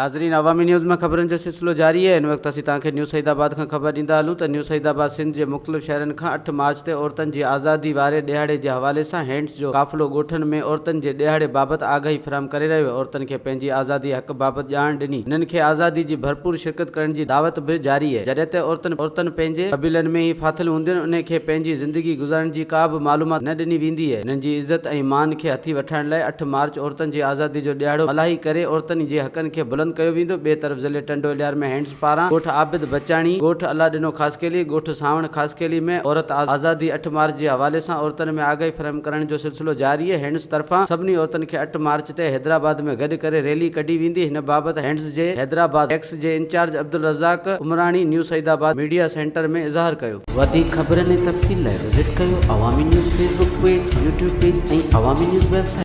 ناظرين عوامي نيوز مان خبرن جو سلسلو جاري آهي هن وقت اسين توهان کي نيو سعيد آباد کان خبر ڏيندا هلون ته نيو سعيد آباد سنڌ جي مختلف شهرن کان اٺ مارچ تي عورتن جي آزادي واري ڏهاڙي جي حوالي سان هينڊز جو قافلو ڳوٺن ۾ عورتن جي ڏهاڙي بابت آگاهي فراهم ڪري رهيو آهي عورتن کي پنهنجي آزادي حق بابت ڄاڻ ڏني هنن کي آزادي جي ڀرپور شرڪت ڪرڻ جي دعوت به جاري آهي جڏهن ته عورتن عورتن پنهنجي قبيلن ۾ ئي ڦاٿل هونديون انهي کي پنهنجي زندگي گذارڻ جي ڪا به معلومات نه ڏني ويندي آهي هنن جي عزت ۽ مان کي هٿي وٺائڻ لاء اٺ مارچ عورتن جي آزادي جو ڏهاڙو ملهائي ڪري عورتن جي حقن کي بلند ڪيو ويندو، ٻئي طرف ضلعي ٽنڊو الهيار ۾ هينڊز پاران ڳوٺ عابد بچاڻي، ڳوٺ الله ڏنو خاصخيلي، ڳوٺ سانوڻ خاصخيلي ۾ عورت آزادي اٺ مارچ جي حوالي سان عورتن ۾ آگاهي فراهم ڪرڻ جو سلسلو جاري آهي، هينڊز طرفان سڀني عورتن کي اٺ مارچ تي حيدرآباد ۾ گڏ ڪري ريلي ڪڍي ويندي، هن بابت هينڊز جي حيدرآباد ڊيسڪ جي incharge Abdul Razzaq Umrani new Saeedabad media centre ۾ اظهار ڪيو. وڌيڪ خبرن ۽ تفصيل لاء وزٽ ڪيو Awami news Facebook page, YouTube page ۽ Awami news website.